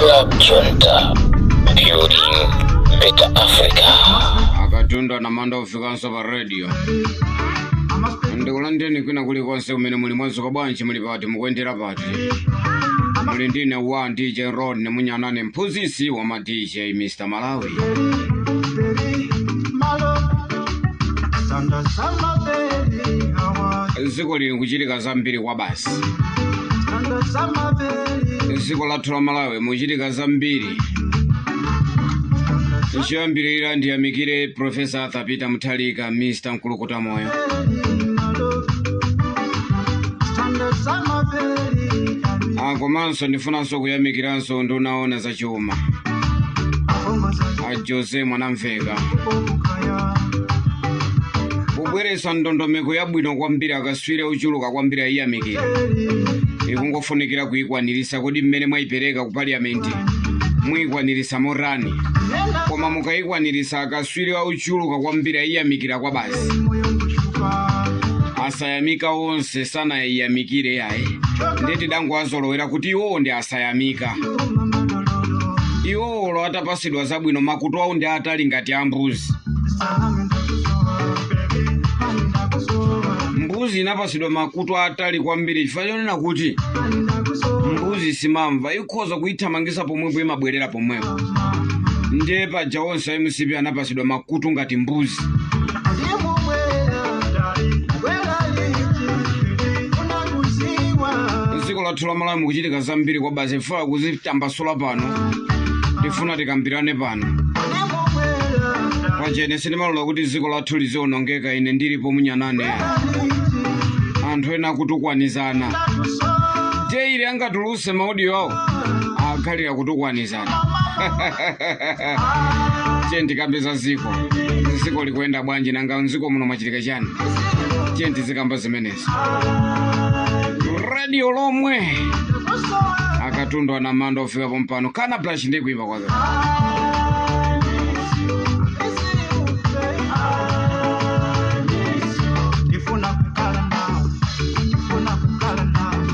Club Junta, building better Africa. Akatundu anamanda ofikanso pa radio. Ndikulandeni kwina kulikonse kumene muli. Mwadzuka bwanji? Muli pati? Mukuyendera pati? Muli ndine wa DJ Rod nemunyanane, mphunzitsi wa ma DJ, Mr Malawi. Dziko lili kuchitika zambiri kwa basi. Dziko lathu la Malawi muchitika zambiri. Choyambirira ndiyamikire Professor Arthur Peter Mutharika, Mr Mkulukuta Moyo. Komanso ndifunanso kuyamikiranso nduna za chuma, a Jose Mwanamveka, kubweretsa ndondomeko yabwino kwambiri. Akaswiri ochuluka kwambiri ayiyamikira, ikungofunikira kuyikwanirisa. Kodi mmene mwayipereka ku parliament muyikwanirisa motani? Koma mukayikwanirisa, akaswiri ochuluka kwambiri ayiyamikira kwa basi. Asayamika onse sanayiyamikire yayi, ndiye tidangowazolowera kuti iwowo ndi asayamika. Iwowolo atapasidwa zabwino, makutu awo ndi atali ngati ambuzi. Mbuzi inapasidwa makutu atali kwambiri chifukwa chonena kuti mbuzi simamva, ikhoza kuyithamangisa pomwepo, imabwerera pomwepo. Ndiye paja onse a MCP anapasidwa makutu ngati mbuzi. Dziko lathu la Malawi mukuchitika zambiri kwa basi. Ifuna kuzitambasula pano, tifuna tikambirane pano. Paja ine sindimalola kuti dziko lathu lizionongeka ine ndilipo munyanane. Anthu ena akutukwanizana daily, angatuluse ma audio awo akhalira kutukwanizana. Tiye tikambe za dziko. Dziko likuyenda bwanji? Nanga mdziko muno mwachitika chani? Tiye tizikamba zimenezi. Radio lomwe akatundu anamanda ofika pompano kana brush ndi kuimba kwake. Ndifuna kukhala nawe, ndifuna kukhala nawe,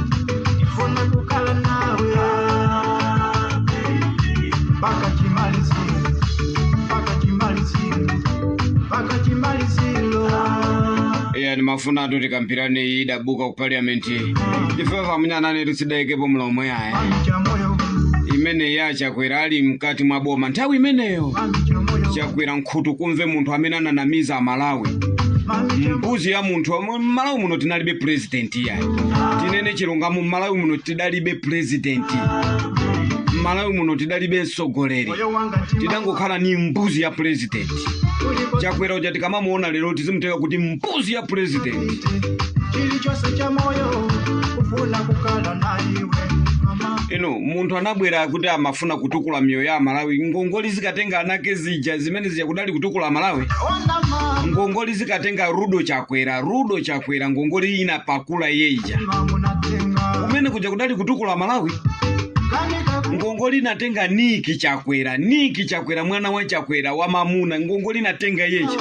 ndifuna kukhala nawe mpaka chimaliziro, mpaka chimaliziro, mpaka chimaliziro. Iya, ndimafuna tu tikambirane iyi idabuka ku parliament. Ife pamunyanane tisidayikepo mlomo yaye. Mami cha moyo. Imene ya Chakwera ali mkati mwa boma nthawi imeneyo. Mami cha moyo. Chakwera nkhutu kumve, munthu amene ananamiza Amalawi. Mami cha Mbuzi ya munthu. Mmalawi muno tinalibe president yayi. Tinene chilungamo, mmalawi muno tidalibe president, mmalawi muno tidalibe mtsogoleri. Moyo wanga ntima. Tidangokhala ni mbuzi ya president. Ulipo. Chakwera uja tikamamuona lero tizimutenga kuti mbuzi ya president. Chilichonse cha moyo kufuna kukhala na iwe mama. Ino munthu anabwera kuti amafuna kutukula miyoyo ya Amalawi. Ngongoli zikatenga anake zija, zimene zija kudali kutukula Amalawi? Ona mama. Ngongoli zikatenga Rudo Chakwera, Rudo Chakwera, ngongoli inapakula iye ija. Munatenga. Kumene kuja kudali kutukula Malawi? Kanika. Ngongoli inatenga Niki Chakwera, Niki Chakwera, mwana wa Chakwera wa mamuna, ngongoli inatenga iyeja.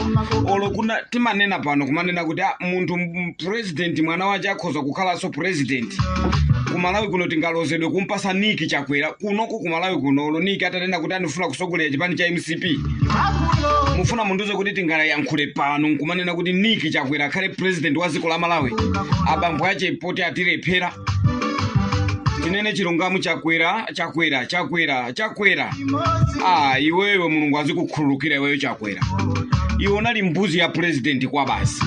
Olo kuna timanena pano, kumanena kuti munthu president mwana wache akhoza kukhalanso president kumalawi kuno, tingalozedwe kumpasa Niki Chakwera kunoko kumalawi kuno? Olo Niki atanena kuti andifuna kusogolera chipani cha MCP, Makulo. mufuna mundiuze kuti tingayankhule pano nkumanena kuti Niki Chakwera akhale president wa dziko la Malawi, abambo ache poti atilephera? Tinene chilungamo, Chakwera, Chakwera, Chakwera, Chakwera. Imozi. Ah, iwewe Mulungu azikukhululukira iweyo Chakwera. Iwe unali mbuzi ya president kwa basi.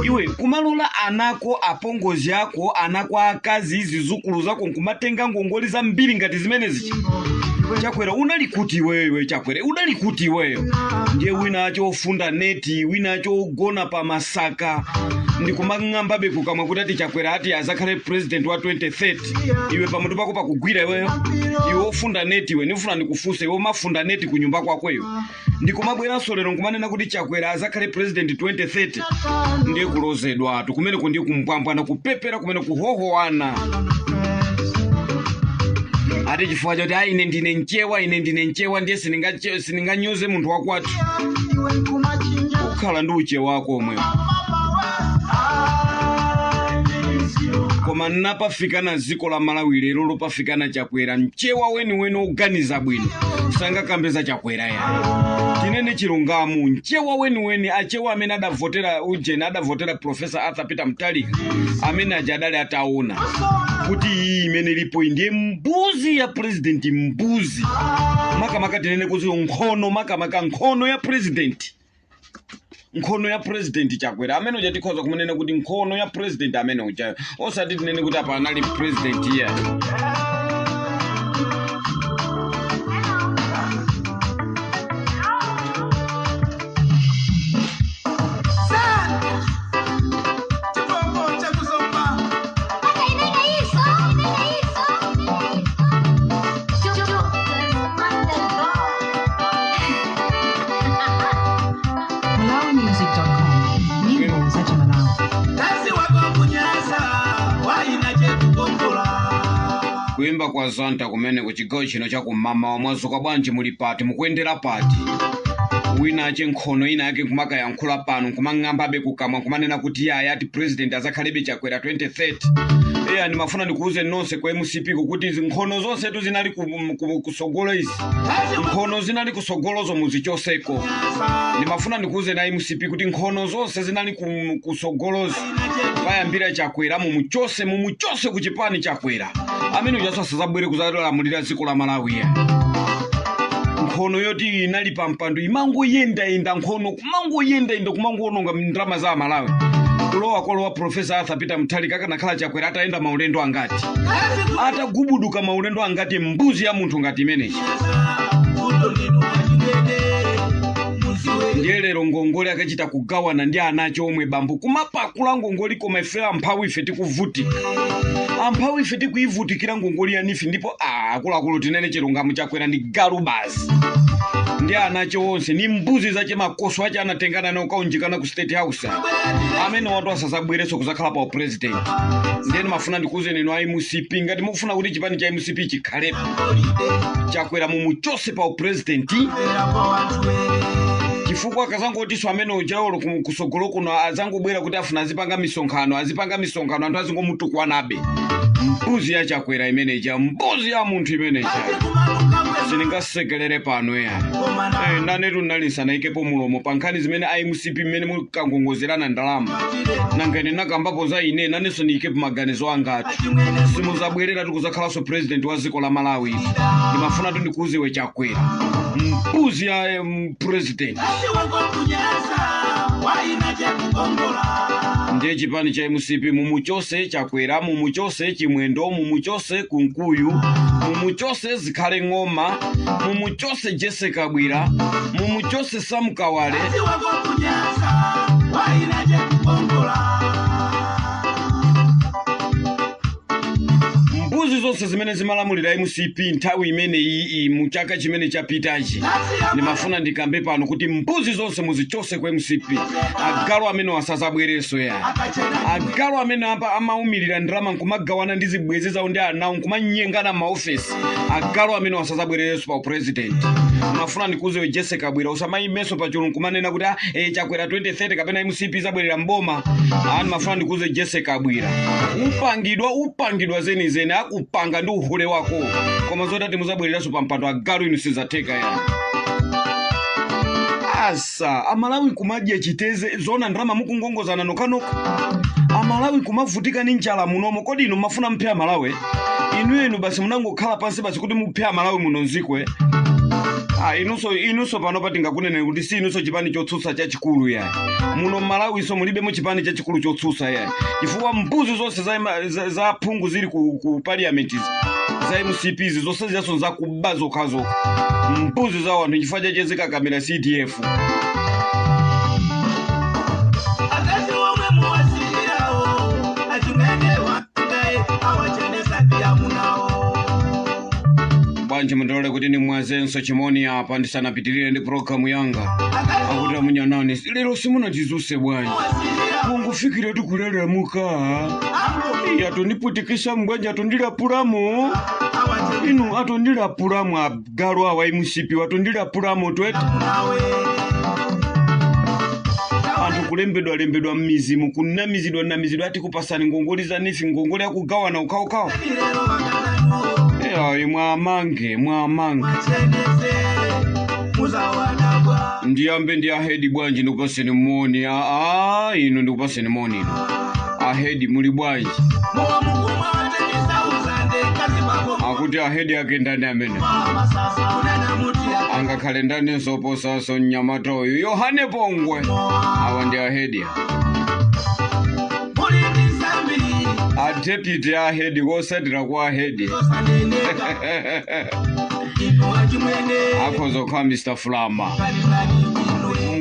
Iwe kumalola anako, apongozi ako, anako akazi, zizukulu zako nkumatenga ngongoli zambiri ngati zimene zichi. Chakwera, unali kuti iweyo? Iwe Chakwera, unali kuti iweyo? Ndiye wina acho ofunda neti, wina acho ogona pa masaka ndikumang'ambabe kukamwa kuti ati Chakwera ati azakhale president wa 2030. Iwe pamutu pako pakugwira iweyo? Iwe ofunda neti iwe, ndifuna ndikufunse iwe, umafunda neti kunyumba kwako iwe, ndikumabweranso lero nkumanena kuti Chakwera azakhale president 2030? Ndiye kulozedwatu kumene kundi kumbwambwana, kupepera kumene, kuhohowana ati chifukwa choti ayi, ine ndine mchewa, ine ndine mchewa, ndiye sininganyoze munthu wakwathu. Iwe nkumachinja. Kukhala ndi uchewa wako omwewo. Mama we, I miss you. Koma Koma napafikana dziko la Malawi lero lopafikana Chakwera, mchewa weniweni oganiza bwino sangakambeza Chakwera ya. Tinene chilungamo, mchewa weniweni, achewa amene adavotera ujeni, adavotera Professor Arthur Peter Mutharika, amene aja adali ataona kuti iyi imene ilipo iyi ndiye mbuzi ya president, mbuzi makamaka, tinene kuti nkhono, makamaka nkhono ya president, nkhono ya president Chakwera amene uja. Tikhoza kumunena kuti nkhono ya president amene uja, osati tinene kuti apa anali president iye. MalawiMusic.com. Nyimbo za Malawi. Kazi wako kunyasa waina chekukongola. Kuyimba kwa Zanta kumene ku chigawo chino chakummawa. Mwazuka bwanji? Muli pati? Mukuyendera pati? Wina ache nkhono ina yake nkumakayankhula pano, nkumang'ambabe kukamwa, nkumanena kuti yaya, ati president azakhalebe Chakwera 2030. Eya, ndimafuna ndikuuze nonse kwa MCP kukuti izi nkhono zonsetu zinali kusogolo, izi nkhono zinali kusogolozo muzichoseko. Ndimafuna ndikuuze na MCP kuti nkhono zonse zinali kusogolozi payambira Chakwera mumuchose, mumuchose ku chipani Chakwera amene ujaso asazabwere kuzalamulira dziko la Malawi ya. Nkhono yoti inali pa mpando imangoyendayenda, nkhono kumangoyendayenda, kumangoononga ndalama za Amalawi. Kulowa kwalowa Professor Arthur Peter Mutharika, akanakhala Chakwera atayenda maulendo angati, atagubuduka maulendo angati? Mbuzi ya munthu ngati imeneyi. Ndiye lero ngongole akachita kugawana ndi ana omwe, bambo kumapakula ngongoli, koma ife amphawi ife tikuvutika, amphawi ife tikuivutikira ngongoli ya NEEF. Ndipo akuluakulu, tinene chilungamo, Chakwera ndi galu basi, ndi anacho onse ni mbuzi zache, makoso ache anatengana nawo kaunjikana ku State House, amene watu asazabwerenso kuzakhala pa president. Ndiye ndimafuna ndikuwuzeni inu a MCP, ngati mukufuna kuti chipani cha MCP chikhalepo, Chakwera mumuchose pa president, chifukwa akazangotiso amene ujawolo kusogolo kuno azangobwera kuti afuna azipanga misonkhano, azipanga misonkhano, anthu azingomutukwanabe. Mbuzi ya Chakwera imeneja, mbuzi ya munthu imeneja, sindingasekelere pano ya. Nanetu ndinali nsanaikepo mulomo pa nkhani zimene a MCP mmene mukangongozerana ndalama. Nanga ine nakambapo za ine, nanenso ndiyikepo maganizo angati simuzabwerera tikuzakhalanso president wa dziko la Malawi. Ndimafuna tu ndikuuziwe Chakwera, mbuzi ya president. Ndiye chipani cha MCP mumuchose Chakwera, mumuchose Chimwendo, mumuchose Kunkuyu, mumuchose Zikhale Ng'oma, mumuchose Jesse Kabwira, mumuchose Sam Kawale. Mbuzi zonse zimene zimalamulira MCP nthawi imene iyi mu chaka chimene chapitachi, ndimafuna ndikambe pano kuti mbuzi zonse muzichose ku MCP. Agalu amene wasazabwerenso ya, agalu amene apa amaumirira ndalama nkumagawana ndi zibwenzi zawo ndi anawo, nkumanyengana m'maofesi, agalu amene wasazabwererenso pa president. Ndimafuna ndikuuze Jesse Kabwira, usamayimenso pachulu nkumanena kuti Chakwera 2030 kapena MCP zabwerera mboma. Ndimafuna ndikuuze Jesse Kabwira, upangidwa, upangidwa zenizeni, akupanga ndi uhule wako, koma zoti muzabwereranso pa mpando, agalu inu, sizatheka ya. Asa Amalawi kumadya chiteze zona, ndalama mukungongozana nokhanokha, Amalawi kumavutika ndi njala munomo. Kodi inu mafuna mphe Amalawi? Inu inu basi munangokhala pansi basi kuti muphe Amalawi muno mzikwe. Inunso, inunso panopa tingakuneneni kuti si inunso chipani chotsutsa chachikulu ya muno Mmalawiso, mulibemo chipani chachikulu chotsutsa ya, chifukwa mbuzi zonse za phungu zili ku parliament izi za MCP izi zonse ziyaso zakuba zokhazokha, mbuzi za wanthu, chifukwa chache zikakamira CDF. Akazi womwe muwasiyirawo achimwene wangaye awachenesa piyamunawo. Bwanji mundilole kuti nimwazenso chimoni apa ndisanapitirire ndi programu yanga. Akuti amunyanani, lero simunatizuse bwanji? Mungufikire tikulelemuka. Iye atondiputikisa mbwanji, atondilapulamo inu, atondilapulamo agalu awa MCP, atondilapulamo twete. Anthu Kulembedwa lembedwa m'mizimu, kunamizidwa namizidwa, ati kupasani ngongole za NEEF, ngongole yakugawana ukhawukhawu. Eyayi, mwamange mwamange. Ndiyambe ndi ahedi bwanji? Ndikupaseni moni. Aa, inu, ndikupaseni moni inu ahedi, muli bwanji? Akuti ahedi ake ndani amene angakhale ndaninso oposaso mnyamata uyu Yohane Pongwe? Awa ndi ahedi, adepute ahedi, kosatira kwa ahedi akhoza kukhala Mr Flama.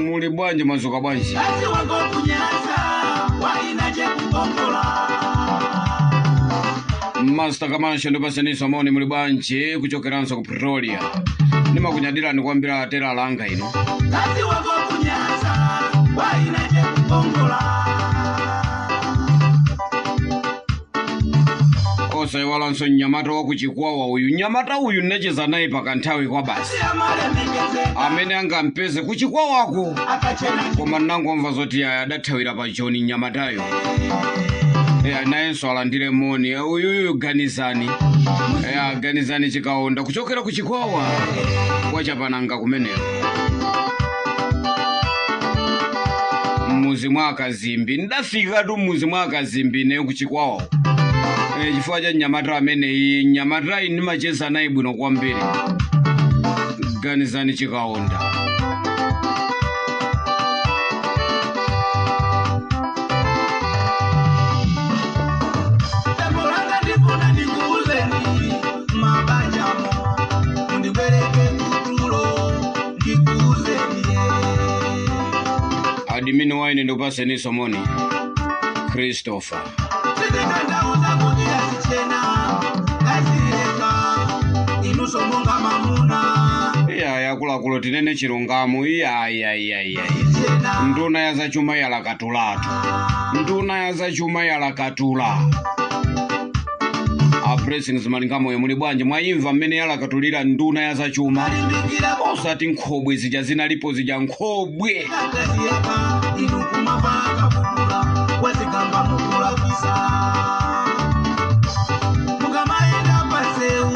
Muli bwanji? Mwazuka bwanji? Kazi wako kunyanza wainaje kukongola. Master Kamansho, ndipaseniso moni. Muli bwanji kuchokeranso ku Pretoria? Ndimakunyadirani kwambiri atera alanga ino. Kazi wako kunyanza wainaje kukongola. Osayiwalanso mnyamata wa kuchikwawa uyu. Mnyamata uyu ndinacheza naye pakanthawi kwa basi. Amalemekezeka. Amene angampeze kuchikwawako. Akachena. Koma ndinangomva zoti aya adathawira pa Joni mnyamatayo. Nayenso alandire moni. Uyuyu Ganizani, Ganizani Chikaonda kuchokera kuchikwawa kwachapananga kumeneko mmuzi mwa Akazimbi. Ndafikatu mmuzi mwa Akazimbi ineyo kuchikwawa chifukwa cha mnyamata ameneyi. Mnyamatayi ndimacheza naye bwino kwambiri, Ganizani Chikaonda. Tembo langa ndifuna ndikuuzeni, mabanjamo mundibwereke kutulo ndikuuzeni. Admin waine, ndikupaseniso moni, Christopher. Sindikandauza kuti azichena ngazileka inuso monga mamuna. Iya, akuluakulu, tinene chilungamo. Iya. Chena. Nduna ya zachuma yalakatulatu, nduna ya zachuma yalakatula. A Blessings Malingamoyo, muli bwanji? Mwayimva mmene yalakatulira nduna ya zachuma? Alimbikira. Osati nkhobwe zija zinalipo zija, nkhobwe. Ngaziyeka inu kumavala kabudula wazigamba mukulapisa mukamayenda paseu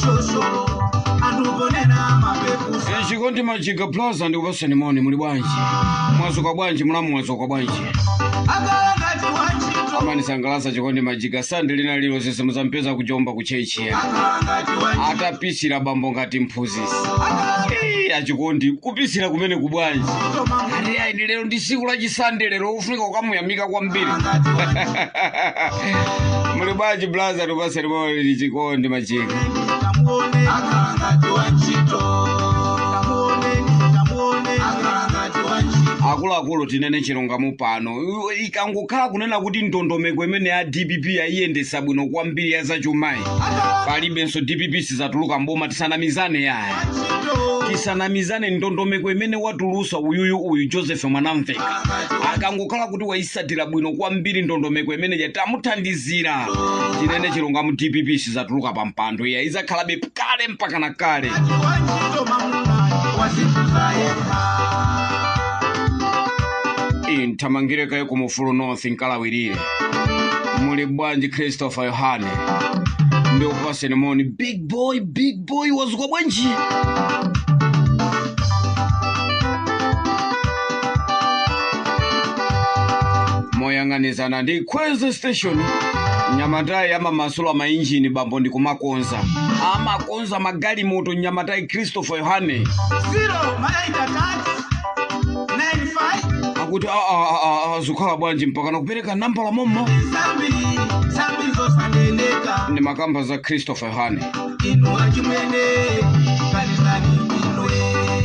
shosholo anthu ponena mapepusa. Chikondi Majiga Plaza, ndikupaseni moni. Muli bwanji? Mwazuka bwanji mulamu? Mwazuka bwanji? Akala ngati wantchito. Amanisangalasa Chikondi Majiga. Sande lina lilonse simuzampeza kujomba ku church ya. Akala ngati wantchito. Atapisira bambo ngati mphunzisi. Akala. Eh, achikondi kupisira kumene kubwanji? Mamuna. Ati ayi, lero ndi siku la chisande, lero ufunika ukamuyamika kwambiri. Ngati wantchito. Muli bwanji blaza? Tupaseni moni, Chikondi Majiga. Tamuone akala ngati wantchito, tamuoneni, tamuoneni akala ngati wantchito. Akuluakulu, tinene chilungamo pano. Ikangokhala kunena kuti ndondomeko imene ya DPP yayiyendesa bwino kwambiri ya zachumayi, Akala. palibenso DPP sizatuluka mboma. Tisanamizane yaya. Wantchito. Tisanamizane. Ndondomeko imene watulusa uyuyu uyu Joseph Mwanamveka, akangokhala kuti wayisatira bwino kwambiri ndondomeko imene tamuthandizira, tinene chilungamo, DPP sizatuluka pa mpando iya, izakhalabe kale mpaka na kale. Ngati wantchito mamuna wazinthu zayekha. Nthamangire kaye ku Mufulu North nkalawirire. Muli bwanji Christopher Yohane? Ndikupaseni moni, big boy. Big boy, wazuka bwanji? Moyang'anizana ndi Khweze Station, nyamatayi amamasula mainjini bambo ndikumakonza, amakonza magalimoto, nyamatayi Christopher Yohane. 0 maita 3 9 5. Akuti zikhala bwanji mpakana kupereka nambala mommo? Zambiri zambiri zosaneneka. Ndi makamba za Christopher Yohane. Inu achimwene kanizani inwe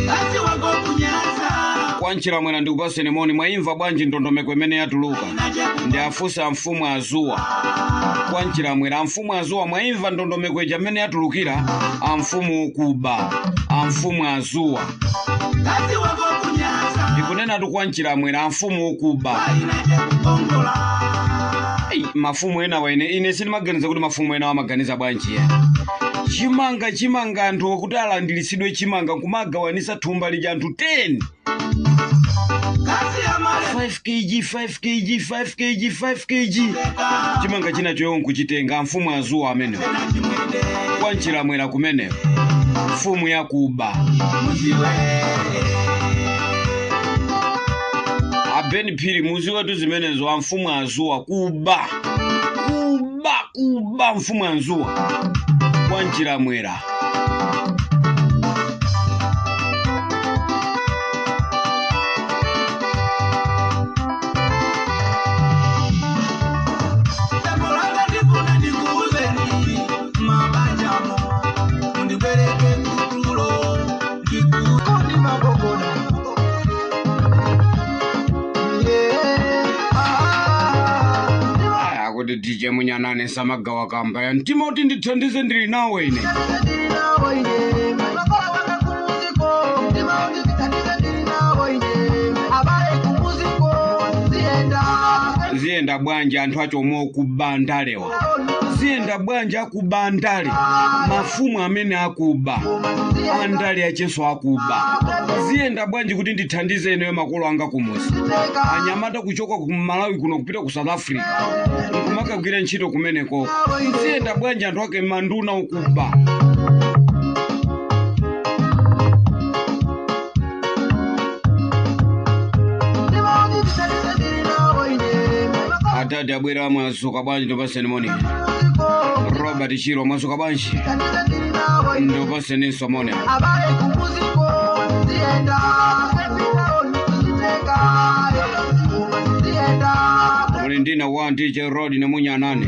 kazi wako kunyanza. Kwanchira mwena, ndikupaseni moni. Mwayimva bwanji ndondomeko imene yatuluka? Ndi afusa amfumu azuwa kwanchira mwera. Amfumu azuwa, mwayimva ndondomeko ija mmene yatulukira? Amfumu kuba, amfumu azuwa. Kazi wako kunyanza. Ndikunenatu kwanchira mwera, amfumu kuba. Ainaje kukongola. Ei, mafumu ena waine ine sindimaganiza kuti mafumu ena amaganiza bwanji ya. Chimanga, chimanga, anthu okuti alandirisidwe chimanga kumagawanisa thumba lija anthu 10. 5 kg, 5 kg, 5 kg, 5 kg chimanga china choyo nkuchitenga. Mfumu azuwa amenewo kwa Nchilamwera kumeneko, mfumu yakuba. Abeni Phiri, muziwetu zimenezo. Amfumu azuwa kuba, kuba, kuba. Mfumu anzuwa kwa Nchilamwera. Tambolanga ndifuna ndikuuzeni mabanjamo mundibwereke kutulo ndikundi magogona. Aya, kuti DJ Munyanane samagawa kamba ya mtima kuti ndithandize, ndili nawe ine. Makola wanga kumuziko mtima undithandize, ndili nawo ine abale kumuziko ziyenda. Ziyenda bwanji anthu acho omwe okuba ndalewa? Ziyenda bwanji akuba ndale? Mafumu amene akuba andale achenso akuba, ziyenda bwanji kuti ndithandize ineyo makolo anga kumuzi? Anyamata kuchoka ku Malawi kuno kupita ku South Africa nkumakagwira ntchito kumeneko, ziyenda bwanji anthu ake manduna okuba? Atati abwera, mwazuka bwanji? Ndopaseni moni. Robert Chiro, mwazuka bwanji? Ndopaseninso moni. Abale kumuziko ziyenda ziteka ziyenda. Muli ndina wa DJ Rod ne Munyanane,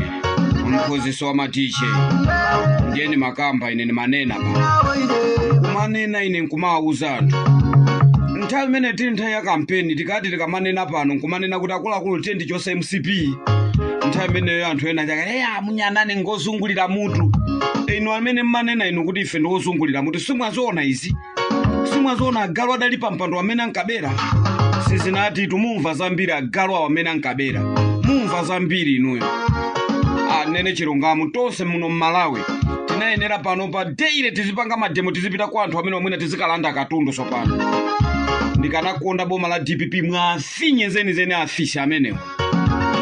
mphunzitsi wa ma DJ. Ndiyeni makamba ine nimanena pa kumanena ine nkumawuza anthu nthawi imene tili nthawi ya kampeni. Tikati tikamanena pano nkumanena kuti akuluakulu, tiye ndichose MCP, nthawi imeneyo anthu ena chaka, eya, Munyanane ngozungulira mutu. Inu amene mmanena inu kuti ife ndiwozungulira mutu, simwaziona izi? Simwaziona agalu adali pa mpando amene ankabera? Sizinati tumumva zambiri agalu awo amene ankabera, mumva zambiri inuyo. Anene chilungamo, tonse muno mMalawi tinayenera pano pa daily tizipanga ma demo, tizipita kwa anthu amene wamwina tizikalanda katundu. Sopano ndikanakonda boma la DPP mwafinye zenizeni afisi amenewo,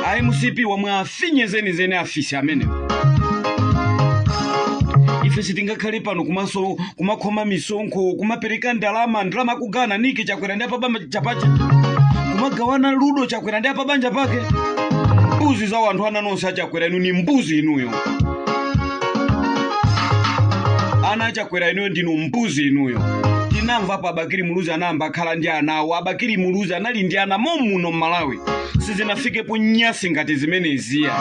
a MCP wa mwafinye zenizeni afisi amenewo. Ife sitingakhale pano kumaso kumakhoma misonkho, kumapereka ndalama, ndalama akugana nike Chakwera ndi apabanja pache, kumagawana ludo Chakwera ndi apabanja pake. Mbuzi za anthu, ana nonse aChakwera inu ni mbuzi inuyo. Ana aChakwera inuyo ndinu mbuzi inuyo. Tinamva pa Abakiri Muluzi anayamba akhala ndi anawo. Abakiri Muluzi anali ndi ana momuno mMalawi, sizinafikepo nyasi ngati zimeneziya.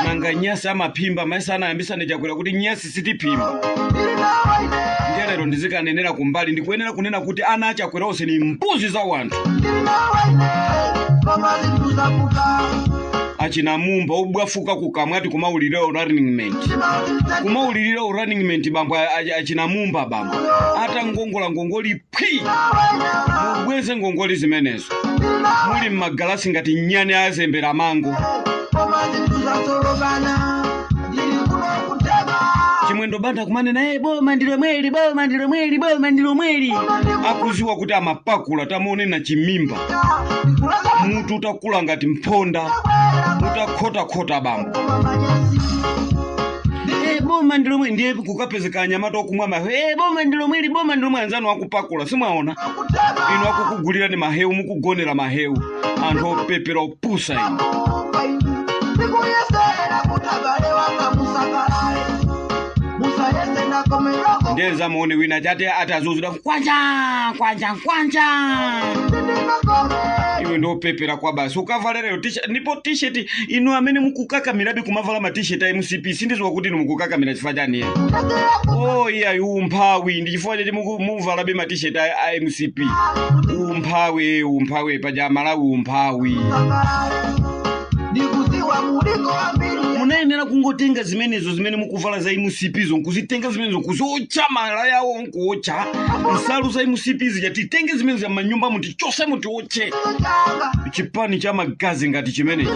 Nanga nyasi amaphimba maisa anayambisane Chakwera kuti nyasi sitiphimba. Ndiye lero ndizikanenera kumbali, ndikuyenera kunena kuti ana aChakwera onse ni mbuzi za wanthu. Achinamumba obwafuka kukamwa ati kumaulirira running mate, kumaulirira running mate. Bambo achinamumba, bambo atangongola ngongoli phwi, mubweze ngongoli zimenezo. Muli mmagalasi ngati nyani azembera mango. Chimwendo Banda kumanena, "Eh, boma ndilo mweli, boma ndilo mweli, boma ndilo mweli," akuziwa kuti amapakula. Tamuonena chimimba, mutu utakula ngati mphonda, utakhotakhota bambo. Eh, boma ndilo mweli. Ndiye kukapezeka anyamata okumwa mahewu, "Eh, boma ndilo mweli, boma ndilo mweli." Anzanu akupakula, simwaona inu akukugulirani mahewu, mukugonera mahewu. Anthu opepera, opusa inu. Ndikuyesera kuti abale wanga musakalale musayese nakomerako. Ndiye zamuone wina chati ati azuzidwa kwanja kwanja kwanja. Iwe ndiopepera kwa basi. Ukavala lero t-shirt, ndipo t-shirt inu amene mukukakamirabe kumavala ma t-shirt a MCP, sindiziwa kuti inu mukukakamira chifukwa chani ya. Oh iya, umphawi ndi chifukwa chachi muvalabe ma t-shirt a MCP. Umphawi, umphawi paja Malawi, umphawi. Ndikuziwa muliko ambiri. Munayenera kungotenga zimenezo zimene mukuvala za MCP zo, nkuzitenga zimenezo nkuziotcha, malaya awo nkuotcha, nsalu za MCP zija titenge zimenezo manyumba mutichose, mutiotche. Chipani cha magazi ngati chimenechi,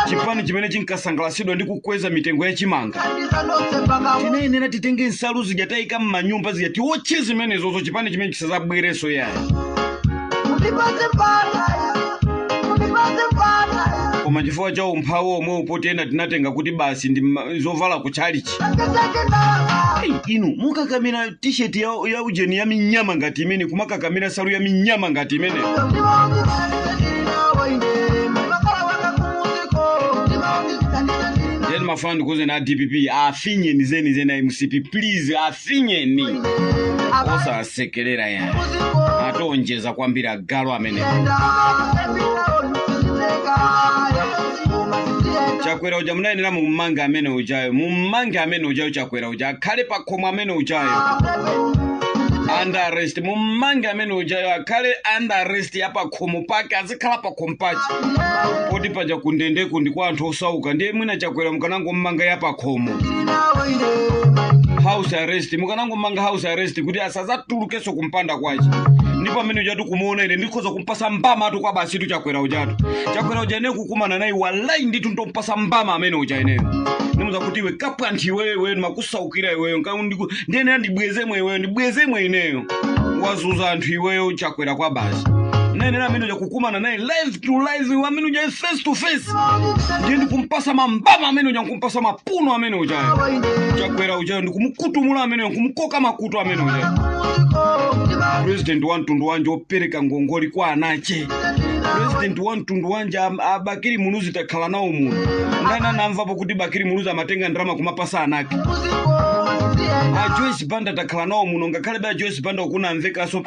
chipani chimene chinkasangalasidwa ndi kukweza mitengo ya chimanga, tinayenera titenge nsalu zija tayika m'manyumba zija, tiotche zimenezozo, chipani chimene chisazabwereso yayi. Mutipatse mpata. Koma chifukwa cha umphawi omwe poti ena tinatenga kuti basi ndi zovala kutchalichi. Ei, inu mukakamira t-shirt ya ujeni ya minyama ngati imene, kumakakamira nsalu ya minyama ngati imene. Then mafana ndikuuzeni a DPP, afinyeni zenizeni a MCP, please, afinyeni, osasekelera ya, ationjeza kwambiri agalu amene. Chakwera uja munayenera mummange amene ujayo, mummange amene ujayo. Chakwera uja akhale pakhomo amene ujayo, under arrest. Mummange amene ujayo, akhale under arrest ya pakhomo pake, azikhala pakhomo pache, poti paja kundendeku ndi kwa anthu osauka. Ndiye mwina Chakwera mukanangommanga ya pakhomo, house arrest, mukanangomanga house arrest kuti asazatulukenso kumpanda kwache. Ndipo amene ujatu kumuona ine ndikhoza kumpasa mbama atu kwa basi tu. Chakwera ujatu, Chakwera uja ine kukumana naye, wallahi ndithu ndompasa mbama amene uja ineyo. Ndimuza kuti iwe kapwanthi iweyo, iweyo ndimakusaukira iweyo, ndiyenera ndibwezemwe iweyo, ndibwezemwe ineyo. Wazuza anthu iweyo Chakwera kwa basi. Nayenera amene uja kukumana naye live to live, amene uja face to face, ndiye ndikumpasa mambama amene uja, nkumpasa mapuno amene ujayo Chakwera ujayo, ndikumukutumula amene, nkumukoka makutu amene ujayo. President wa mtundu wanje opereka ngongoli kwa anache? President wa mtundu wanje? Abakiri Muluzi takhala nawo muno, ndani anamvapo kuti Bakiri Muluzi amatenga ndalama kumapasa anake? A Joyce Banda takhala nawo muno, ngakhale ba Joyce Banda ukunamvekanso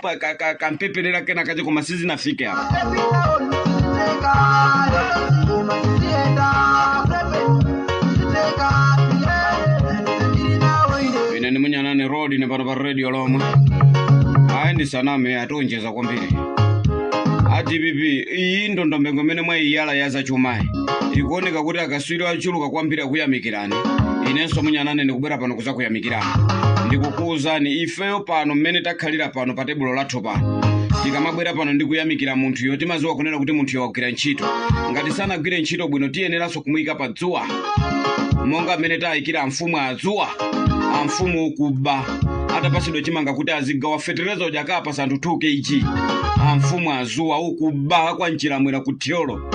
kampeperera kena kache, koma sizinafike apa. Ine ndi Munyanane Road, ine pano pa radio lomwe. Ayi, ndisaname, ationjeza kwambiri a DPP. Iyi ndondomeko imene mwayiyala ya zachumayi ikuoneka kuti akaswiri achuluka kwambiri akuyamikirani. Inenso Munyanane ndikubwera pano kuzakuyamikirani, ndikukuwuzani ifeyo pano mmene takhalira pano pa tebulo lathu pano, tikamabwera pano ndikuyamikira munthuyo, timaziwa kunena kuti munthuyo wagwira ntchito. Ngati sanagwire ntchito bwino, tiyeneranso kumuyika pa dzuwa monga mmene tayikira amfumu adzuwa. Amfumu okuba atapasidwa chimanga kuti azigawa, fetereza uja akapasa anthu 2 kg. Amfumu azuwa ukuba kwa Mchilamwera ku Thyolo.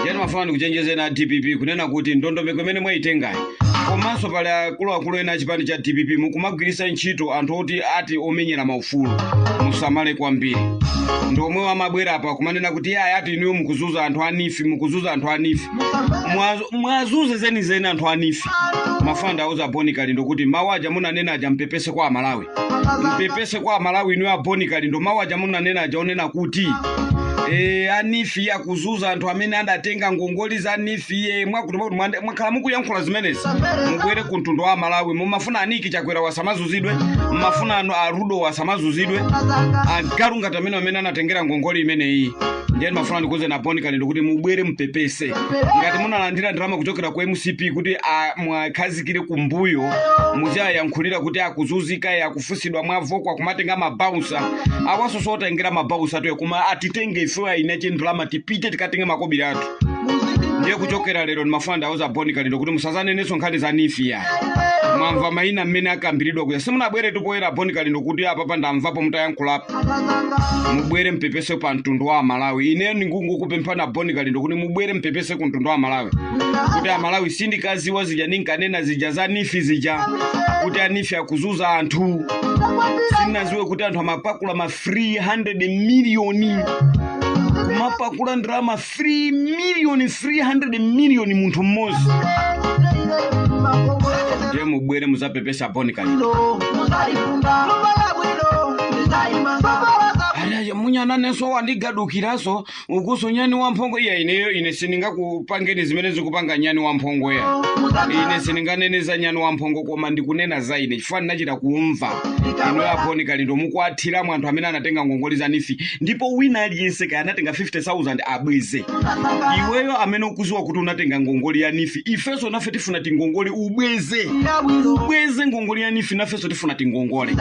Ndiye mafuna ndikuchenjezeni a DPP kunena kuti ndondomeko imene mwayitengayi, komanso pali akuluakulu ena achipani cha DPP mukumagwiritsa ntchito anthu oti ati omenyera maufulu, musamale kwambiri. Ndi omwe amabwera apa kumanena kuti iye ati inuyo mukuzuza anthu a NEEF, mukuzuza anthu a NEEF. Mwazuze zenizeni anthu a NEEF. Mafuna ndiwauze a Boni Kalindo kuti mawu aja munanena aja, mpepese kwa Amalawi, mpepese kwa Amalawi inuyo a Boni Kalindo. Mawu aja munanena aja onena kuti a NEEF akuzuza anthu amene adatenga ngongoli za NEEF, mwakuti mwakuti, mwakhala mukuyankhula zimenezi, mubwere ku mtundu wa Amalawi. Mumafuna aniki Chakwera wasamazuzidwe, mumafuna anu arudo wasamazuzidwe, agalu ngati amene anatengera ngongoli imeneyi. Ndiye ndimafuna ndikuuzeni a Boni Kalindo kuti mubwere mpepese ngati munalandira ndalama kuchokera ku MCP kuti mwakhazikire kumbuyo, muziayankhulira kuti akuzuzika, akufusidwa mwavokwa kumatenga mabausa awaso sotengera mabausa atuye, koma atitenge ife ainache ndalama tipite tikatenge makobiri athu. Ndiye kuchokera lero ndimafuna ndiwauze a Boni Kalindo kuti musazanenenso nkhani za NEEF ya. Mwamva mayina mmene akambiridwa kuya, simunabwere tupoyera Boni Kalindo kuti apapa ndamvapo mutayankhulapo. Mubwere mpepese pa mtundu wa Amalawi. Ineyo ndikungokupemphani Boni Kalindo kuti mubwere mpepese ku mtundu wa Amalawi, kuti Amalawi sindikaziwa zija ninkanena zija za NEEF zija kuti a NEEF akuzuza anthu, sindinaziwe kuti anthu amapakula ma 300 miliyoni, kumapakula ndalama 3 miliyoni, 300 miliyoni munthu mmodzi. Ndiye mubwere muzapepesa Boni Kalindo. Aya, Munyananenso wandigadukiranso ukuso nyani wamphongo. Iya, ineyo ine sindingakupangeni zimene zikupanga nyani wamphongo ya. Ine sindinganene za nyani wamphongo, koma ndikunena za ine chifukwa ndinachita kumva inu a Boni Kalindo mukuathiramo anthu amene anatenga ngongole za NEEF, ndipo wina aliyense kaya anatenga 50,000 abweze. Iweyo amene ukuziwa kuti unatenga ngongole ya NEEF, ifenso nafe tifuna tingongole, ubweze, ubweze ngongole ya NEEF, nafenso tifuna tingongole.